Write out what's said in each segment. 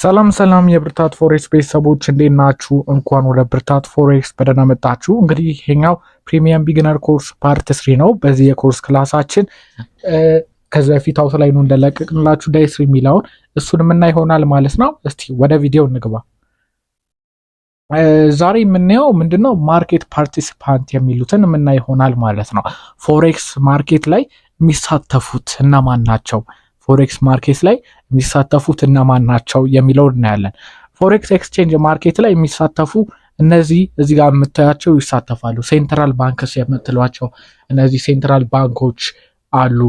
ሰላም ሰላም የብርታት Forex ቤተሰቦች፣ እንዴት ናችሁ? እንኳን ወደ ብርታት Forex በደህና መጣችሁ። እንግዲህ ይሄኛው premium beginner course part 3 ነው። በዚህ የ course class ኣችን ከዚህ በፊት outline ኑ እንደለቀቅንላችሁ day 3 የሚለውን እሱን የምናይ ይሆናል ማለት ነው። እስቲ ወደ ቪዲዮ እንግባ። ዛሬ የምናየው ምንድነው? Market participant የሚሉትን የምናይ ይሆናል ማለት ነው። Forex market ላይ የሚሳተፉት እነማን ናቸው? Forex market ላይ የሚሳተፉት እነማን ናቸው የሚለውን እናያለን። Forex exchange market ላይ የሚሳተፉ እነዚህ እዚህ ጋር የምታያቸው ይሳተፋሉ። Central banks የምትሏቸው እነዚህ central ባንኮች አሉ።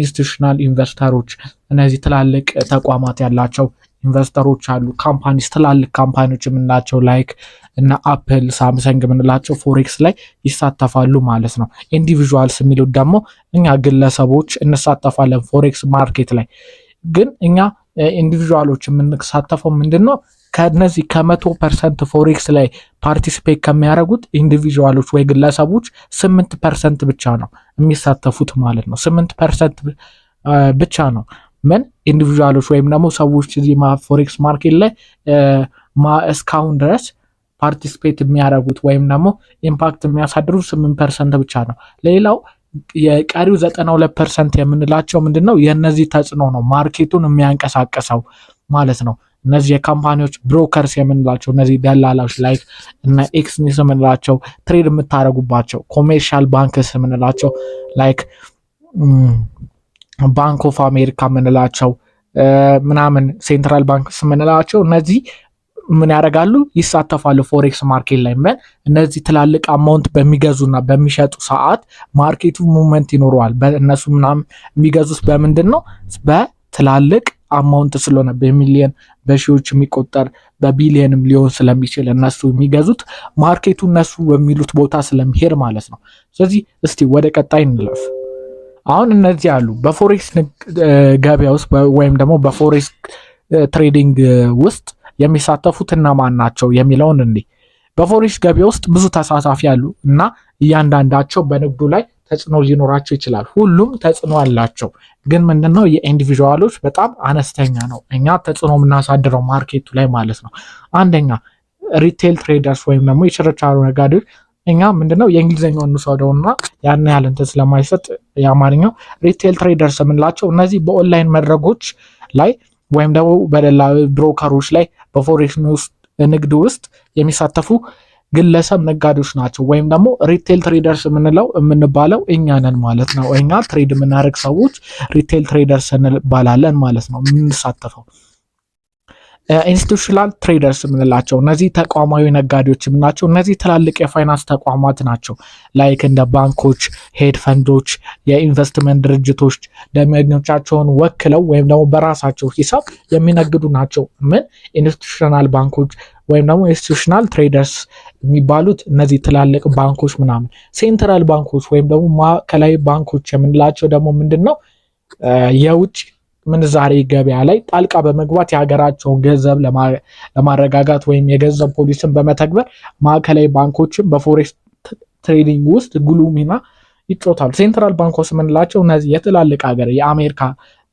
Institutional investor ኦች፣ እነዚህ ትላልቅ ተቋማት ያላቸው investor ኦች አሉ። Companies፣ ትላልቅ company ዎች የምንላቸው like እነ Apple፣ Samsung የምንላቸው forex ላይ ይሳተፋሉ ማለት ነው። Individuals የሚሉት ደግሞ እኛ ግለሰቦች እንሳተፋለን forex market ላይ። ግን እኛ individual ኦች የምንሳተፈው ምንድን ነው? ከነዚህ ከ100% forex ላይ participate ከሚያደርጉት individual ኦች ወይ ግለሰቦች 8% ብቻ ነው የሚሳተፉት ማለት ነው። 8% ብቻ ነው ምን individual ኦች ወይም ደግሞ ሰዎች እዚህ forex market ላይ እስካሁን ድረስ participate የሚያደርጉት ወይም ደግሞ impact የሚያሳድሩት 8% ብቻ ነው። ሌላው የቀሪው 92% የምንላቸው ምንድን ነው? የእነዚህ ተጽዕኖ ነው market ኡን የሚያንቀሳቅሰው ማለት ነው። እነዚህ የ company ዎች brokers የምንላቸው፣ እነዚህ ደላላዎች like እነ Exness የምንላቸው trade የምታደርጉባቸው፣ commercial banks የምንላቸው like Bank of America የምንላቸው ምናምን፣ central banks የምንላቸው እነዚህ ምን ያደርጋሉ? ይሳተፋሉ forex market ላይ። ምን እነዚህ ትላልቅ amount በሚገዙና በሚሸጡ ሰዓት market ኡ movement ይኖረዋል። እነሱ ምናምን የሚገዙት በምንድን ነው? በትላልቅ amount ስለሆነ፣ በሚሊየን በሺዎች የሚቆጠር፣ በቢሊየንም ሊሆን ስለሚችል እነሱ የሚገዙት market ኡ እነሱ በሚሉት ቦታ ስለሚሄድ ማለት ነው። ስለዚህ እስቲ ወደ ቀጣይ እንለፍ። አሁን እነዚህ አሉ፣ በ forex ገበያ ውስጥ ወይም ደግሞ በ forex trading ውስጥ የሚሳተፉት እነማን ናቸው የሚለውን እንዴ። በ forex ገበያ ውስጥ ብዙ ተሳታፊ አሉ እና እያንዳንዳቸው በንግዱ ላይ ተጽዕኖ ሊኖራቸው ይችላል። ሁሉም ተጽዕኖ አላቸው። ግን ምንድነው? የ individual ኦች በጣም አነስተኛ ነው። እኛ ተጽዕኖ የምናሳድረው market ኡ ላይ ማለት ነው። አንደኛ retail traders ወይም ደግሞ የችርቻሮ ነጋዴዎች። እኛ ምንድነው፣ የእንግሊዝኛውን እንውሰደውና ያን ያህል እንትን ስለማይሰጥ የአማርኛው፣ retail traders የምንላቸው እነዚህ በኦንላይን መድረኮች ላይ ወይም ደግሞ በደላ broker ኦች ላይ በ forex ንግድ ውስጥ የሚሳተፉ ግለሰብ ነጋዴዎች ናቸው። ወይም ደግሞ retail traders የምንለው የምንባለው እኛ ነን ማለት ነው። እኛ trade የምናደርግ ሰዎች retail traders እንባላለን ማለት ነው የምንሳተፈው። Institutional traders የምንላቸው፣ እነዚህ ተቋማዊ ነጋዴዎች የምንላቸው እነዚህ ትላልቅ የፋይናንስ ተቋማት ናቸው። Like እንደ ባንኮች፣ hedge fund ኦች፣ የኢንቨስትመንት ድርጅቶች ደንበኞቻቸውን ወክለው ወይም ደግሞ በራሳቸው ሂሳብ የሚነግዱ ናቸው። ምን institutional ባንኮች ወይም ደግሞ institutional traders የሚባሉት እነዚህ ትላልቅ ባንኮች ምናምን። Central ባንኮች ወይም ደግሞ ማዕከላዊ ባንኮች የምንላቸው ደግሞ ምንድን ነው? የውጭ ምንዛሬ ገበያ ላይ ጣልቃ በመግባት የሀገራቸውን ገንዘብ ለማረጋጋት ወይም የገንዘብ ፖሊሲን በመተግበር ማዕከላዊ ባንኮችን በ forex trading ውስጥ ጉልህ ሚና ይጫወታሉ። Central ባንኮች የምንላቸው እነዚህ የትላልቅ ሀገር የአሜሪካ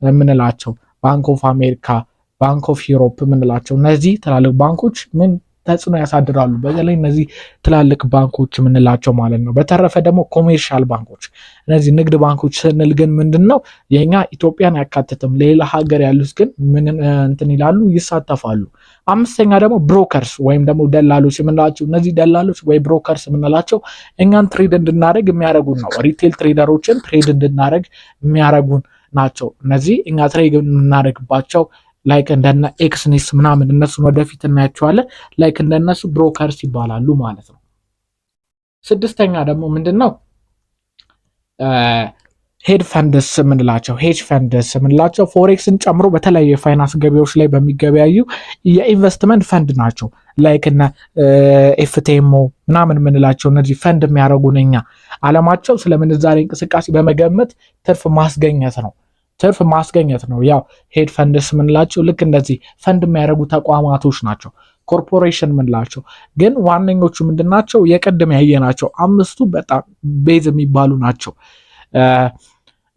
የምንላቸው Bank of America፣ Bank of Europe የምንላቸው እነዚህ ትላልቅ ባንኮች ምን ተጽዕኖ ያሳድራሉ። በተለይ እነዚህ ትላልቅ ባንኮች የምንላቸው ማለት ነው። በተረፈ ደግሞ commercial ባንኮች፣ እነዚህ ንግድ ባንኮች ስንል ግን ምንድን ነው? የኛ ኢትዮጵያን አያካትትም። ሌላ ሀገር ያሉት ግን ምን እንትን ይላሉ? ይሳተፋሉ። አምስተኛ ደግሞ brokers ወይም ደግሞ ደላሎች የምንላቸው፣ እነዚህ ደላሎች ወይ brokers የምንላቸው እኛን trade እንድናደርግ የሚያደርጉን ነው። Retail trader ኦችን trade እንድናደርግ የሚያደርጉን ናቸው። እነዚህ እኛ trade የምናደርግባቸው like እንደነ Exness ምናምን፣ እነሱን ወደፊት እናያቸዋለን። Like እንደነሱ brokers ይባላሉ ማለት ነው። ስድስተኛ ደግሞ ምንድን ነው? Hedge funds የምንላቸው forex ን ጨምሮ በተለያዩ የፋይናንስ ገበያዎች ላይ በሚገበያዩ የ investment fund ናቸው። Like እነ FTMO ምናምን የምንላቸው እነዚህ ፈንድ የሚያደርጉን እኛ አለማቸው ስለ ምንዛሬ እንቅስቃሴ በመገመት ትርፍ ማስገኘት ነው። ትርፍ ማስገኘት ነው። ያው hedge funds የምንላቸው ልክ እንደዚህ ፈንድ የሚያደርጉ ተቋማቶች ናቸው። ኮርፖሬሽን የምንላቸው ግን ዋነኞቹ ምንድን ናቸው? የቅድም ያየናቸው አምስቱ በጣም base የሚባሉ ናቸው።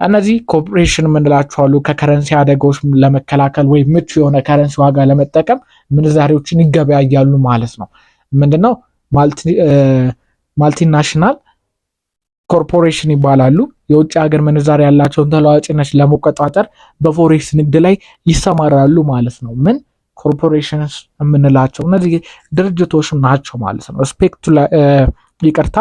እነዚህ ኮርፖሬሽን የምንላቸው አሉ። ከ currency አደጋዎች ለመከላከል ወይም ምቹ የሆነ currency ዋጋ ለመጠቀም ምንዛሬዎችን ይገበያያሉ ማለት ነው። ምንድነው? Multinational corporation ይባላሉ። የውጭ ሀገር ምንዛሬ ያላቸውን ተለዋዋጭነት ለመቆጣጠር በ forex ንግድ ላይ ይሰማራሉ ማለት ነው። ምን corporations የምንላቸው እነዚህ ድርጅቶች ናቸው ማለት ነው። ይቅርታ፣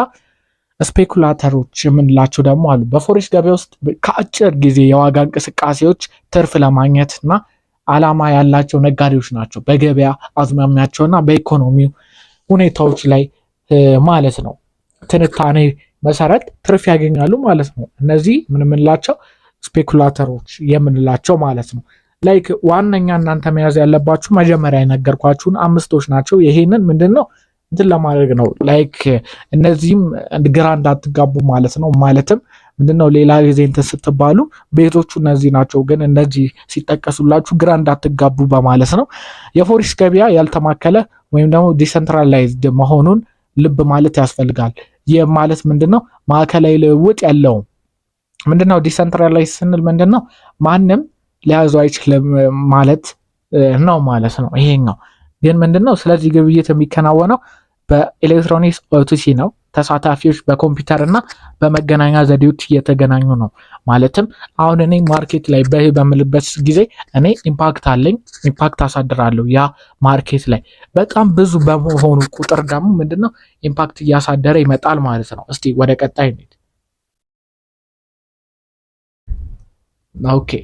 speculator ኦች የምንላቸው ደግሞ አሉ። በ forex ገበያ ውስጥ ከአጭር ጊዜ የዋጋ እንቅስቃሴዎች ትርፍ ለማግኘት እና አላማ ያላቸው ነጋዴዎች ናቸው። በገበያ አዝማሚያቸውና በኢኮኖሚው ሁኔታዎች ላይ ማለት ነው ትንታኔ መሰረት ትርፍ ያገኛሉ ማለት ነው። እነዚህ ምን የምንላቸው? Speculator ኦች የምንላቸው ማለት ነው። Like ዋነኛ እናንተ መያዝ ያለባችሁ መጀመሪያ የነገርኳችሁን አምስቶች ናቸው። ይሄንን ምንድን ነው እንትን ለማድረግ ነው። Like እነዚህም ግራ እንዳትጋቡ ማለት ነው። ማለትም ምንድነው ሌላ ጊዜ እንትን ስትባሉ ቤቶቹ እነዚህ ናቸው፣ ግን እነዚህ ሲጠቀሱላችሁ ግራ እንዳትጋቡ በማለት ነው። የ forex ገበያ ያልተማከለ ወይም ደግሞ decentralized መሆኑን ልብ ማለት ያስፈልጋል። ይህ ማለት ምንድነው? ማዕከላዊ ልውውጥ የለውም። ምንድነው decentralized ስንል ምንድነው? ማንም ሊያዙ አይችልም ማለት ነው ማለት ነው። ይሄኛው ግን ምንድነው? ስለዚህ ግብይት የሚከናወነው በ electronics OTC ነው። ተሳታፊዎች በኮምፒውተር እና በመገናኛ ዘዴዎች እየተገናኙ ነው። ማለትም አሁን እኔ market ላይ buy በምልበት ጊዜ እኔ impact አለኝ፣ impact አሳድራለሁ። ያ market ላይ በጣም ብዙ በመሆኑ ቁጥር ደግሞ ምንድነው impact እያሳደረ ይመጣል ማለት ነው። እስቲ ወደ ቀጣይ እንሂድ። Okay,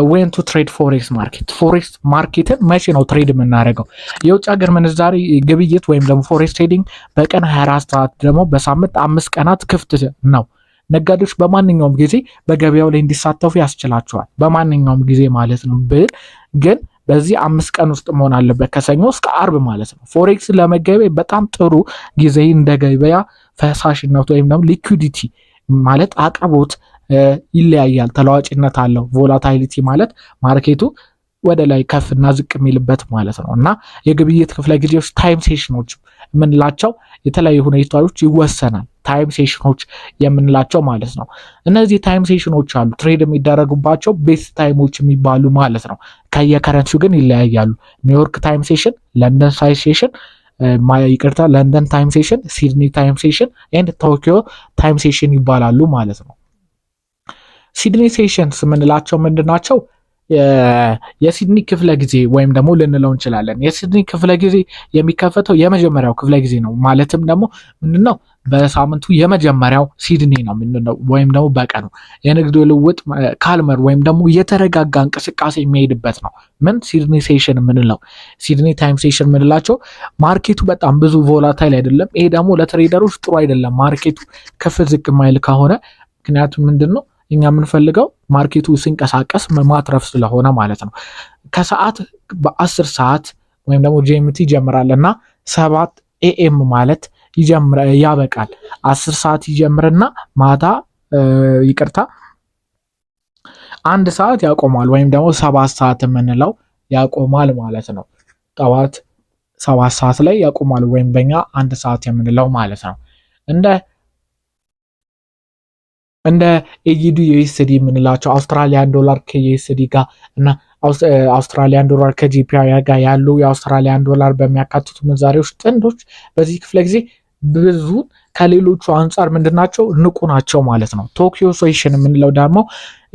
when to trade forex market። Forex market ን መቼ ነው trade የምናደርገው? የውጭ ሀገር ምንዛሪ ግብይት ወይም ደግሞ forex trading በቀን 24 ሰዓት ደግሞ በሳምንት 5 ቀናት ክፍት ነው። ነጋዴዎች በማንኛውም ጊዜ በገበያው ላይ እንዲሳተፉ ያስችላቸዋል። በማንኛውም ጊዜ ማለት ነው። ብል ግን በዚህ 5 ቀን ውስጥ መሆን አለበት፣ ከሰኞ እስከ አርብ ማለት ነው። Forex ለመገበያ በጣም ጥሩ ጊዜ እንደ ገበያ ፈሳሽነቱ ወይም ደግሞ liquidity ማለት አቅርቦት ይለያያል፣ ተለዋጭነት አለው። Volatility ማለት market ኡ ወደ ላይ ከፍ እና ዝቅ የሚልበት ማለት ነው። እና የግብይት ክፍለ ጊዜዎች time session ኦች የምንላቸው የተለያዩ ሁኔታዎች ይወሰናል። Time session ኦች የምንላቸው ማለት ነው። እነዚህ time session ኦች አሉ trade የሚደረጉባቸው best time ኦች የሚባሉ ማለት ነው። ከየ currency ው ግን ይለያያሉ። ኒውዮርክ time session፣ ለንደን ሳይ session፣ ይቅርታ፣ ለንደን time session፣ ሲድኒ time session and ቶኪዮ time session ይባላሉ ማለት ነው። ሲድኒ sessions የምንላቸው ምንድን ናቸው? የሲድኒ ክፍለ ጊዜ ወይም ደግሞ ልንለው እንችላለን። የሲድኒ ክፍለ ጊዜ የሚከፈተው የመጀመሪያው ክፍለ ጊዜ ነው። ማለትም ደግሞ ምንድነው በሳምንቱ የመጀመሪያው ሲድኒ ነው ወይም ደግሞ በቀኑ የንግድ ልውውጥ calmer ወይም ደግሞ የተረጋጋ እንቅስቃሴ የሚሄድበት ነው። ምን ሲድኒ session የምንለው ሲድኒ time session የምንላቸው market ኡ በጣም ብዙ volatile አይደለም። ይሄ ደግሞ ለ trader ኦች ጥሩ አይደለም። Market ኡ ከፍ ዝቅ የማይል ከሆነ፣ ምክንያቱም ምንድን ነው እኛ የምንፈልገው market ኡ ሲንቀሳቀስ ማትረፍ ስለሆነ ማለት ነው። ከሰዓት በ10 ሰዓት ወይም ደግሞ GMT ይጀምራል እና 7 AM ማለት ያበቃል። 10 ሰዓት ይጀምርና ማታ፣ ይቅርታ፣ 1 ሰዓት ያቆማል ወይም ደግሞ 7 ሰዓት የምንለው ያቆማል ማለት ነው። ጠዋት 7 ሰዓት ላይ ያቆማል ወይም በኛ 1 ሰዓት የምንለው ማለት ነው። እንደ AUD USD የምንላቸው Australian dollar ከ USD ጋር እና Australian dollar ከ JPY ጋር ያሉ የ Australian dollar በሚያካትቱ ምንዛሬዎች ጥንዶች በዚህ ክፍለ ጊዜ ብዙ ከሌሎቹ አንጻር ምንድናቸው? ንቁ ናቸው ማለት ነው። ቶኪዮ session የምንለው ደግሞ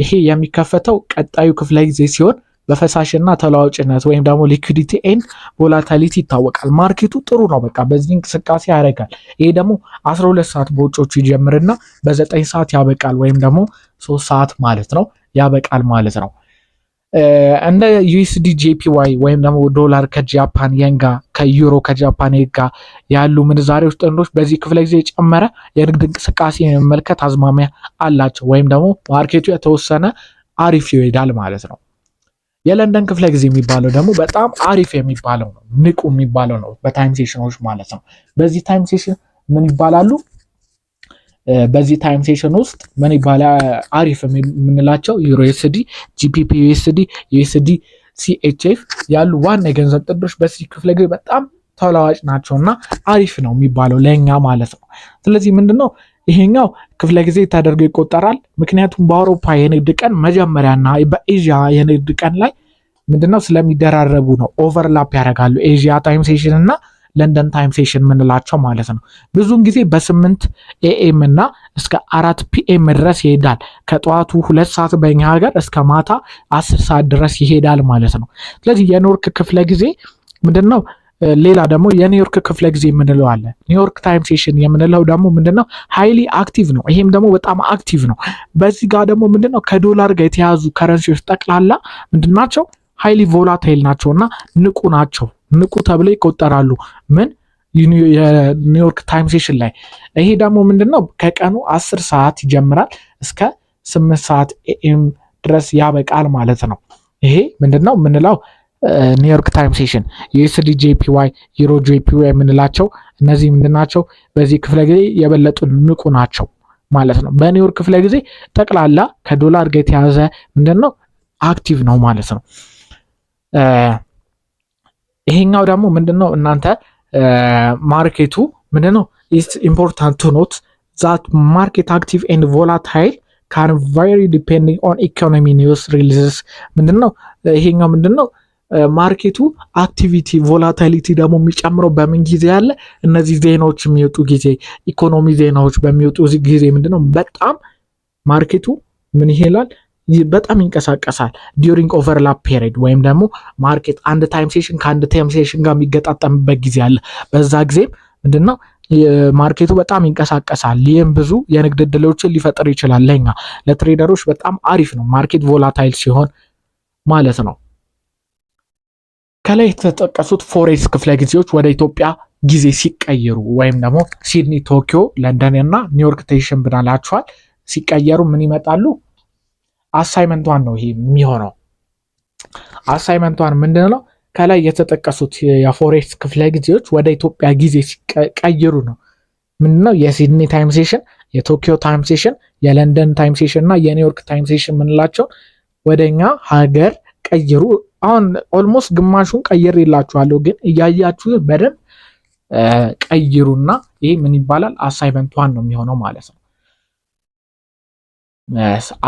ይሄ የሚከፈተው ቀጣዩ ክፍለ ጊዜ ሲሆን በፈሳሽና ተለዋዋጭነት ወይም ደግሞ liquidity and volatility ይታወቃል። Market ኡ ጥሩ ነው፣ በቃ በዚህ እንቅስቃሴ ያደርጋል። ይሄ ደግሞ 12 ሰዓት በውጮቹ ይጀምርና በ9 ሰዓት ያበቃል ወይም ደግሞ 3 ሰዓት ማለት ነው ያበቃል ማለት ነው። እንደ USD JPY ወይም ደግሞ ዶላር ከጃፓን የን ጋር፣ ከዩሮ ከጃፓን የን ጋር ያሉ ምንዛሬዎች ጥንዶች በዚህ ክፍለ ጊዜ የጨመረ የንግድ እንቅስቃሴ የመመልከት አዝማሚያ አላቸው ወይም ደግሞ market ኡ የተወሰነ አሪፍ ይሄዳል ማለት ነው። የለንደን ክፍለ ጊዜ የሚባለው ደግሞ በጣም አሪፍ የሚባለው ነው፣ ንቁ የሚባለው ነው በ time session ኦች ማለት ነው። በዚህ time session ምን ይባላሉ? በዚህ time session ውስጥ ምን ይባላል? አሪፍ የምንላቸው Euro USD፣ GBP USD፣ USD CHF ያሉ ዋና የገንዘብ ጥንዶች በዚህ ክፍለ ጊዜ በጣም ተለዋዋጭ ናቸው እና አሪፍ ነው የሚባለው ለእኛ ማለት ነው። ስለዚህ ምንድነው ይሄኛው ክፍለ ጊዜ ተደርጎ ይቆጠራል። ምክንያቱም በአውሮፓ የንግድ ቀን መጀመሪያና በኤዥያ የንግድ ቀን ላይ ምንድነው ስለሚደራረቡ ነው። Overlap ያደርጋሉ። Asia time session እና London time session የምንላቸው ማለት ነው። ብዙውን ጊዜ በ8 AM እና እስከ 4 PM ድረስ ይሄዳል። ከጠዋቱ 2 ሰዓት በኛ ሀገር እስከ ማታ 10 ሰዓት ድረስ ይሄዳል ማለት ነው። ስለዚህ የኒውዮርክ ክፍለ ጊዜ ምንድነው? ሌላ ደግሞ የኒውዮርክ ክፍለ ጊዜ የምንለው አለ። New York time session የምንለው ደግሞ ምንድነው? Highly active ነው። ይሄም ደግሞ በጣም active ነው። በዚህ ጋር ደግሞ ምንድነው? ከዶላር ጋር የተያዙ currency ዎች ጠቅላላ ምንድን ናቸው? Highly volatile ናቸው እና ንቁ ናቸው። ንቁ ተብለው ይቆጠራሉ። ምን የኒውዮርክ time session ላይ። ይሄ ደግሞ ምንድነው? ከቀኑ 10 ሰዓት ይጀምራል፣ እስከ 8 ሰዓት AM ድረስ ያበቃል ማለት ነው። ይሄ ምንድነው የምንለው? New York time session USD JPY፣ Euro JPY የምንላቸው እነዚህ ምንድናቸው? በዚህ ክፍለ ጊዜ የበለጡ ንቁ ናቸው ማለት ነው። በኒውዮርክ ክፍለ ጊዜ ጠቅላላ ከዶላር ጋር የተያዘ ምንድነው active ነው ማለት ነው። ይሄኛው ደግሞ ምንድነው? እናንተ market ኡ ምንድነው፣ it's important to note that market active and volatile can vary depending on economy news releases። ምንድነው ይሄኛው? ምንድነው market ኡ activity volatility ደግሞ የሚጨምረው በምን ጊዜ ያለ? እነዚህ ዜናዎች የሚወጡ ጊዜ፣ ኢኮኖሚ ዜናዎች በሚወጡ ጊዜ ምንድነው በጣም market ኡ ምን ይላል? በጣም ይንቀሳቀሳል። During overlap period ወይም ደግሞ market አንድ time session ከአንድ time session ጋር የሚገጣጠምበት ጊዜ አለ። በዛ ጊዜም ምንድነው market ኡ በጣም ይንቀሳቀሳል። ይህም ብዙ የንግድ እድሎችን ሊፈጥር ይችላል። ለኛ ለ trader ኦች በጣም አሪፍ ነው market volatile ሲሆን ማለት ነው። ከላይ የተጠቀሱት forex ክፍለ ጊዜዎች ወደ ኢትዮጵያ ጊዜ ሲቀየሩ ወይም ደግሞ ሲድኒ፣ ቶኪዮ፣ ለንደን እና ኒውዮርክ session ብናላቸዋል፣ ሲቀየሩ ምን ይመጣሉ? Assignment one ነው ይሄ የሚሆነው። Assignment one ምንድን ነው? ከላይ የተጠቀሱት የ forex ክፍለ ጊዜዎች ወደ ኢትዮጵያ ጊዜ ሲቀይሩ ነው። ምንድነው? የሲድኒ time session፣ የቶኪዮ time session፣ የለንደን time session እና የኒውዮርክ time session የምንላቸው ወደኛ ሀገር ቀይሩ። አሁን almost ግማሹን ቀይሬላችኋለሁ፣ ግን እያያችሁ በደንብ ቀይሩና ይህ ምን ይባላል? Assignment one ነው የሚሆነው ማለት ነው።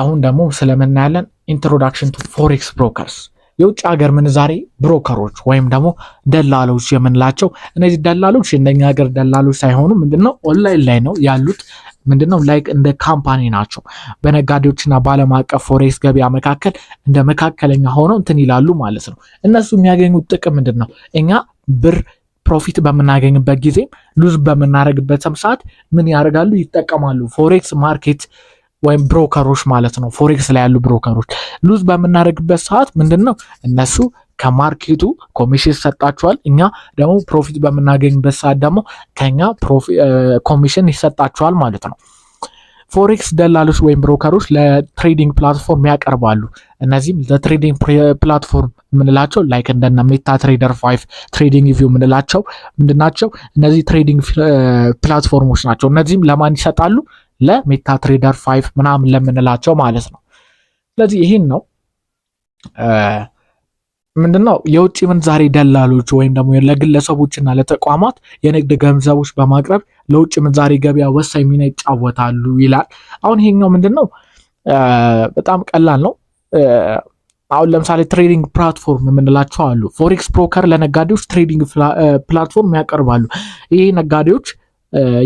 አሁን ደግሞ ስለምናያለን introduction to forex brokers፣ የውጭ ሀገር ምንዛሬ broker ኦች ወይም ደግሞ ደላሎች የምንላቸው። እነዚህ ደላሎች እንደኛ ሀገር ደላሎች ሳይሆኑ ምንድነው ኦንላይን ላይ ነው ያሉት። ምንድነው like እንደ company ናቸው። በነጋዴዎችና በዓለም አቀፍ forex ገበያ መካከል እንደ መካከለኛ ሆነው እንትን ይላሉ ማለት ነው። እነሱ የሚያገኙት ጥቅም ምንድን ነው? እኛ ብር profit በምናገኝበት ጊዜም lose በምናደርግበትም ሰዓት ምን ያደርጋሉ? ይጠቀማሉ። Forex market ወይም broker ኦች ማለት ነው። Forex ላይ ያሉ broker ኦች lose በምናደርግበት ሰዓት ምንድን ነው እነሱ ከ market ኡ commission ይሰጣቸዋል። እኛ ደግሞ profit በምናገኝበት ሰዓት ደግሞ ከኛ ኮሚሽን ይሰጣቸዋል ማለት ነው። Forex ደላሎች ወይም broker ኦች ለ trading platform ያቀርባሉ። እነዚህም ለ trading platform የምንላቸው like እንደነ MetaTrader 5፣ TradingView የምንላቸው ምንድናቸው? እነዚህ trading platform ኦች ናቸው። እነዚህም ለማን ይሰጣሉ? ለ MetaTrader 5 ምናምን ለምንላቸው ማለት ነው። ስለዚህ ይህን ነው። ምንድነው የውጭ ምንዛሬ ደላሎች ወይም ደግሞ ለግለሰቦችና ለተቋማት የንግድ ገንዘቦች በማቅረብ ለውጭ ምንዛሬ ገበያ ወሳኝ ሚና ይጫወታሉ ይላል። አሁን ይሄኛው ምንድነው በጣም ቀላል ነው። አሁን ለምሳሌ trading platform የምንላቸው አሉ። Forex broker ለነጋዴዎች trading platform ያቀርባሉ። ይሄ ነጋዴዎች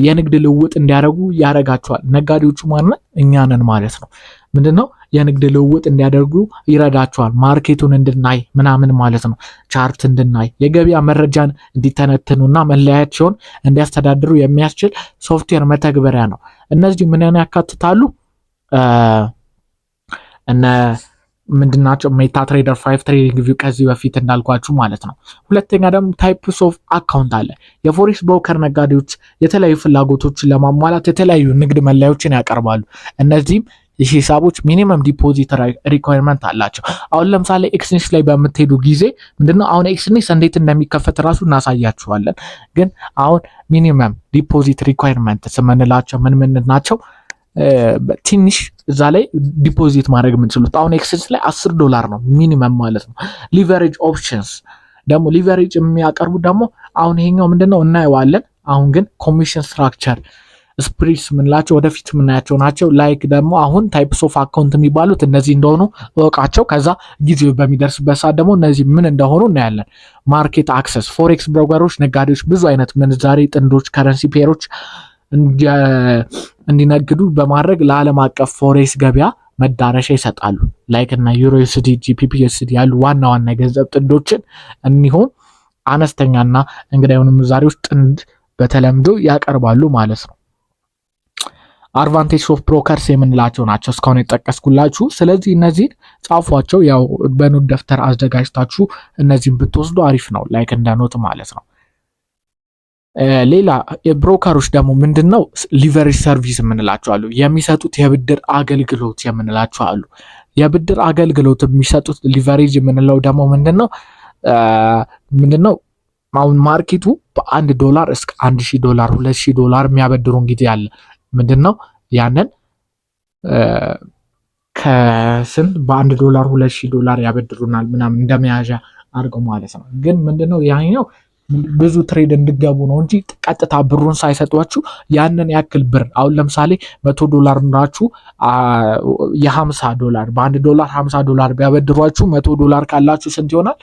የንግድ ልውውጥ እንዲያደርጉ ያደርጋቸዋል። ነጋዴዎቹ ማን? እኛ ነን ማለት ነው። ምንድነው የንግድ ልውውጥ እንዲያደርጉ ይረዳቸዋል። Market ኡን እንድናይ ምናምን ማለት ነው። Chart እንድናይ፣ የገበያ መረጃን እንዲተነትኑና መለያቸውን እንዲያስተዳድሩ የሚያስችል ሶፍትዌር መተግበሪያ ነው። እነዚህ ምንን ያካትታሉ? እነ ምንድናቸው? MetaTrader 5፣ TradingView ከዚህ በፊት እንዳልኳችሁ ማለት ነው። ሁለተኛ ደግሞ types of account አለ። የ forex broker ነጋዴዎች የተለያዩ ፍላጎቶችን ለማሟላት የተለያዩ ንግድ መለያዎችን ያቀርባሉ። እነዚህም ሂሳቦች minimum deposit requirement አላቸው። አሁን ለምሳሌ Exness ላይ በምትሄዱ ጊዜ ምንድነው፣ አሁን Exness እንዴት እንደሚከፈት ራሱ እናሳያችኋለን። ግን አሁን minimum deposit requirement የምንላቸው ምን ምን ናቸው? ትንሽ እዛ ላይ deposit ማድረግ የምንችሉት አሁን Exness ላይ 10 ዶላር ነው minimum ማለት ነው። Leverage options ደግሞ leverage የሚያቀርቡ ደግሞ አሁን ይሄኛው ምንድነው እናየዋለን። አሁን ግን commission structure Spreads የምንላቸው ወደፊት የምናያቸው ናቸው። Like ደግሞ አሁን types of account የሚባሉት እነዚህ እንደሆኑ እወቃቸው። ከዛ ጊዜው በሚደርስበት ሰዓት ደግሞ እነዚህ ምን እንደሆኑ እናያለን። Market access፣ forex broker ኦች ነጋዴዎች ብዙ አይነት ምንዛሬ ጥንዶች፣ currency pair ኦች እንዲነግዱ በማድረግ ለዓለም አቀፍ forex ገበያ መዳረሻ ይሰጣሉ። Like እና EURUSD፣ GBPUSD ያሉ ዋና ዋና የገንዘብ ጥንዶችን እንዲሁም አነስተኛና እንግዳ የሆኑ ምንዛሬዎች ጥንድ በተለምዶ ያቀርባሉ ማለት ነው። Advantage of brokers የምንላቸው ናቸው እስካሁን የጠቀስኩላችሁ። ስለዚህ እነዚህን ጻፏቸው። ያው በ note ደብተር አዘጋጅታችሁ እነዚህን ብትወስዱ አሪፍ ነው፣ like እንደ note ማለት ነው። ሌላ የ broker ኦች ደግሞ ምንድን ነው leverage service የምንላቸው አሉ። የሚሰጡት የብድር አገልግሎት የምንላቸው አሉ። የብድር አገልግሎት የሚሰጡት leverage የምንለው ደግሞ ምንድን ነው? አሁን market ኡ በ1 ዶላር እስከ 1000 ዶላር፣ 2000 ዶላር የሚያበድሩን ጊዜ አለ። ምንድን ነው ያንን ከስንት በ1 ዶላር 2000 ዶላር ያበድሩናል ምናምን እንደመያዣ አድርገው ማለት ነው። ግን ምንድነው ያኛው ብዙ trade እንድገቡ ነው እንጂ ቀጥታ ብሩን ሳይሰጧችሁ ያንን ያክል ብር፣ አሁን ለምሳሌ 100 ዶላር ኑራችሁ የ50 ዶላር፣ በ1 ዶላር 50 ዶላር ቢያበድሯችሁ 100 ዶላር ካላችሁ ስንት ይሆናል?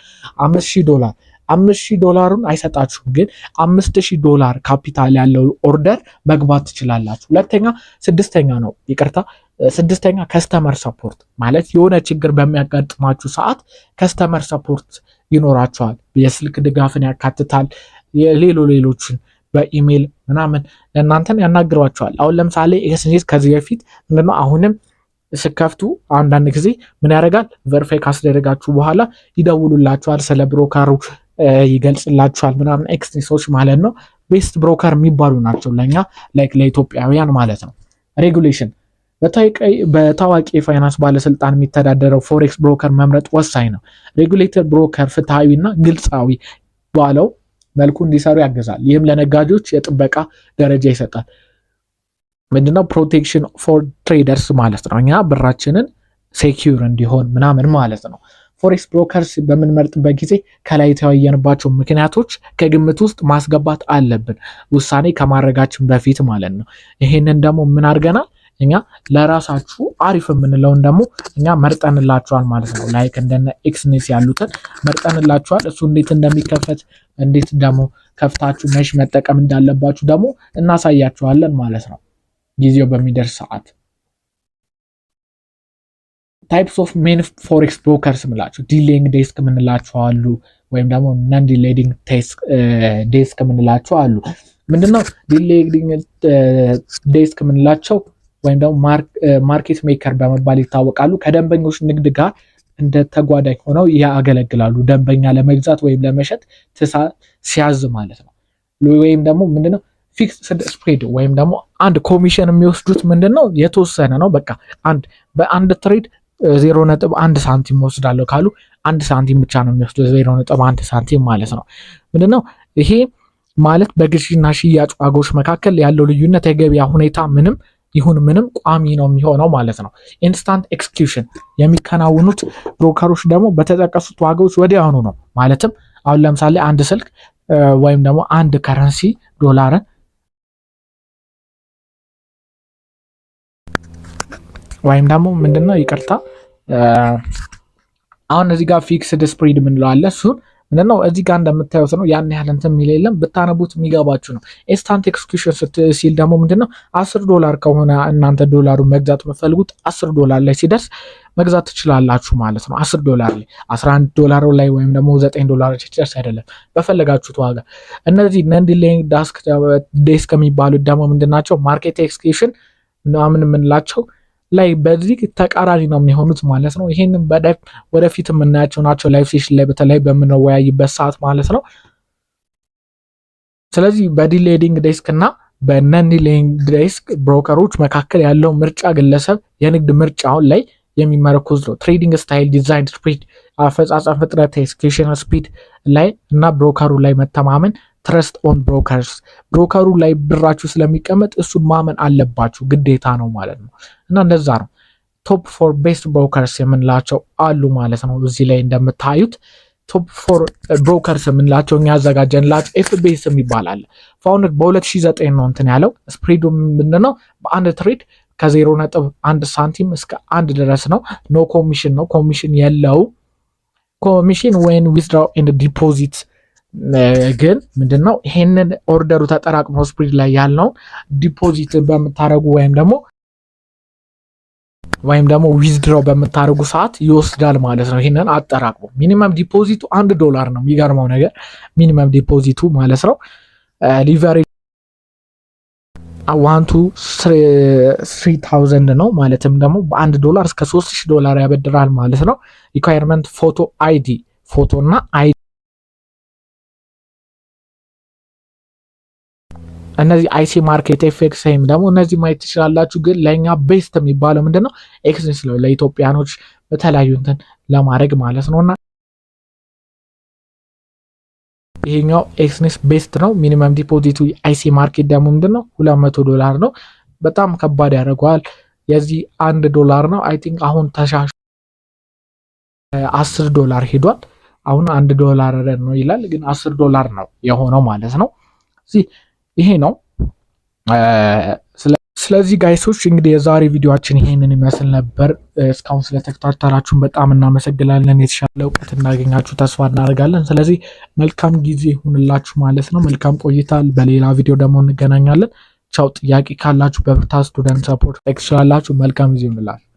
5000 ዶላር። 5000 ዶላሩን አይሰጣችሁም፣ ግን 5000 ዶላር ካፒታል ያለው order መግባት ትችላላችሁ። ሁለተኛ፣ ስድስተኛ ነው፣ ይቅርታ፣ ስድስተኛ customer support ማለት የሆነ ችግር በሚያጋጥማችሁ ሰዓት customer support ይኖራችኋል። የስልክ ድጋፍን ያካትታል። ሌሎችን በኢሜይል ምናምን ለእናንተን ያናግሯችኋል። አሁን ለምሳሌ Exness ከዚህ በፊት ምንድነው አሁንም ስከፍቱ አንዳንድ ጊዜ ምን ያደርጋል? Verify ካስደረጋችሁ በኋላ ይደውሉላችኋል። ስለ broker ኡ ይገልጽላችኋል ምናምን Exness ኦች ማለት ነው። Best broker የሚባሉ ናቸው ለእኛ፣ like ለኢትዮጵያውያን ማለት ነው። Regulation፣ በታዋቂ የፋይናንስ ባለስልጣን የሚተዳደረው forex broker መምረጥ ወሳኝ ነው። Regulated broker ፍትሐዊና ግልጻዊ ባለው መልኩ እንዲሰሩ ያግዛል። ይህም ለነጋዴዎች የጥበቃ ደረጃ ይሰጣል። ምንድነው? Protection for traders ማለት ነው። እኛ ብራችንን secure እንዲሆን ምናምን ማለት ነው። Forex brokers በምንመርጥበት ጊዜ ከላይ የተወያየንባቸው ምክንያቶች ከግምት ውስጥ ማስገባት አለብን፣ ውሳኔ ከማድረጋችን በፊት ማለት ነው። ይሄንን ደግሞ ምን አድርገናል? እኛ ለራሳችሁ አሪፍ የምንለውን ደግሞ እኛ መርጠንላችኋል ማለት ነው። Like እንደነ Exness ያሉትን መርጠንላችኋል። እሱ እንዴት እንደሚከፈት፣ እንዴት ደግሞ ከፍታችሁ መሽ መጠቀም እንዳለባችሁ ደግሞ እናሳያችኋለን ማለት ነው ጊዜው በሚደርስ ሰዓት። Types of main forex brokers የምላቸው dealing desk የምንላቸው አሉ፣ ወይም ደግሞ non dealing desk የምንላቸው አሉ። ምንድነው dealing desk የምንላቸው ወይም ደግሞ market maker በመባል ይታወቃሉ። ከደንበኞች ንግድ ጋር እንደ ተጓዳኝ ሆነው ያገለግላሉ። ደንበኛ ለመግዛት ወይም ለመሸጥ ሲያዝ ማለት ነው። ወይም ደግሞ ምንድነው fixed spread ወይም ደግሞ አንድ ኮሚሽን የሚወስዱት ምንድነው የተወሰነ ነው። በቃ አንድ በአንድ trade 0.1 ሳንቲም ወስዳለሁ ካሉ 1 ሳንቲም ብቻ ነው የሚወስዱት፣ 0.1 ሳንቲም ማለት ነው። ምንድነው ይሄ ማለት በግዢና ሽያጭ ዋጋዎች መካከል ያለው ልዩነት የገበያ ሁኔታ ምንም ይሁን ምንም ቋሚ ነው የሚሆነው ማለት ነው። Instant execution የሚከናውኑት broker ኦች ደግሞ በተጠቀሱት ዋጋዎች ወዲያውኑ ነው። ማለትም አሁን ለምሳሌ አንድ ስልክ ወይም ደግሞ አንድ currency ዶላርን ወይም ደግሞ ምንድነው፣ ይቅርታ፣ አሁን እዚህ ጋር fixed spread የምንለው አለ። እሱን ምንድነው እዚህ ጋር እንደምታዩት ነው። ያን ያህል እንትን የሚል የለም። ብታነቡት የሚገባችሁ ነው። Instant execution ሲል ደግሞ ምንድነው 10 ዶላር ከሆነ እናንተ ዶላሩን መግዛት የምትፈልጉት 10 ዶላር ላይ ሲደርስ መግዛት ትችላላችሁ ማለት ነው። 10 ዶላር ላይ፣ 11 ዶላር ላይ ወይም ደግሞ 9 ዶላር ሲደርስ አይደለም፣ በፈለጋችሁት ዋጋ። እነዚህ non dealing desk የሚባሉት ደግሞ ምንድናቸው? Market execution ምናምን የምንላቸው ላይ በዚህ ተቃራኒ ነው የሚሆኑት ማለት ነው። ይህንን በደንብ ወደፊት የምናያቸው ናቸው live session ላይ በተለይ በምንወያይበት ሰዓት ማለት ነው። ስለዚህ በ dealing desk እና በ non dealing desk broker ኦች መካከል ያለው ምርጫ ግለሰብ የንግድ ምርጫውን ላይ የሚመረኮዝ ነው። Trading style፣ design፣ spread፣ አፈጻጸም ፍጥነት፣ execution speed ላይ እና broker ኡ ላይ መተማመን፣ trust on brokers፣ broker ኡ ላይ ብራችሁ ስለሚቀመጥ እሱን ማመን አለባችሁ፣ ግዴታ ነው ማለት ነው። እና እንደዛ ነው። Top four best brokers የምንላቸው አሉ ማለት ነው እዚህ ላይ እንደምታዩት። Top four brokers የምንላቸው እኛ ያዘጋጀንላቸው FBS የሚባል አለ። Founded በ2009 ነው እንትን ያለው። Spread ኡ ምንድነው? በአንድ trade ከ0.1 ሳንቲም እስከ 1 ድረስ ነው። No commission ነው፣ ኮሚሽን የለው። Commission when withdraw and deposit ግን ምንድነው? ይሄንን order ኡ ተጠራቅሞ spread ላይ ያለውን deposit በምታደርጉ ወይም ደግሞ withdraw በምታደርጉ ሰዓት ይወስዳል ማለት ነው። ይህንን አጠራቅሞ minimum deposit ኡ 1 ዶላር ነው። የሚገርመው ነገር minimum deposit ኡ ማለት ነው። Leverage 1 to 3,000 ነው። ማለትም ደግሞ በ1 ዶላር እስከ 3000 ዶላር ያበድራል ማለት ነው። Requirement ፎቶ ID፣ ፎቶ እና ID። እነዚህ IC Market፣ FXM ደግሞ እነዚህ ማየት ትችላላችሁ። ግን ለእኛ best የሚባለው ምንድነው? Exness ነው ለኢትዮጵያኖች በተለያዩ እንትን ለማድረግ ማለት ነው። እና ይሄኛው Exness best ነው። Minimum deposit ኡ IC Market ደግሞ ምንድነው? 200 ዶላር ነው። በጣም ከባድ ያደርገዋል። የዚህ 1 ዶላር ነው። I think አሁን ተሻሽ 10 ዶላር ሄዷል። አሁን 1 ዶላር ነው ይላል፣ ግን 10 ዶላር ነው የሆነው ማለት ነው። ይሄ ነው። ስለዚህ guys ኦች፣ እንግዲህ የዛሬ ቪዲዮአችን ይሄንን ይመስል ነበር። እስካሁን ስለተከታተላችሁን በጣም እናመሰግናለን። የተሻለ እውቀት እንዳገኛችሁ ተስፋ እናደርጋለን። ስለዚህ መልካም ጊዜ ይሁንላችሁ ማለት ነው። መልካም ቆይታ። በሌላ ቪዲዮ ደግሞ እንገናኛለን። ቻው። ጥያቄ ካላችሁ በብርታት student support ትችላላችሁ። መልካም ጊዜ ይሁንላችሁ።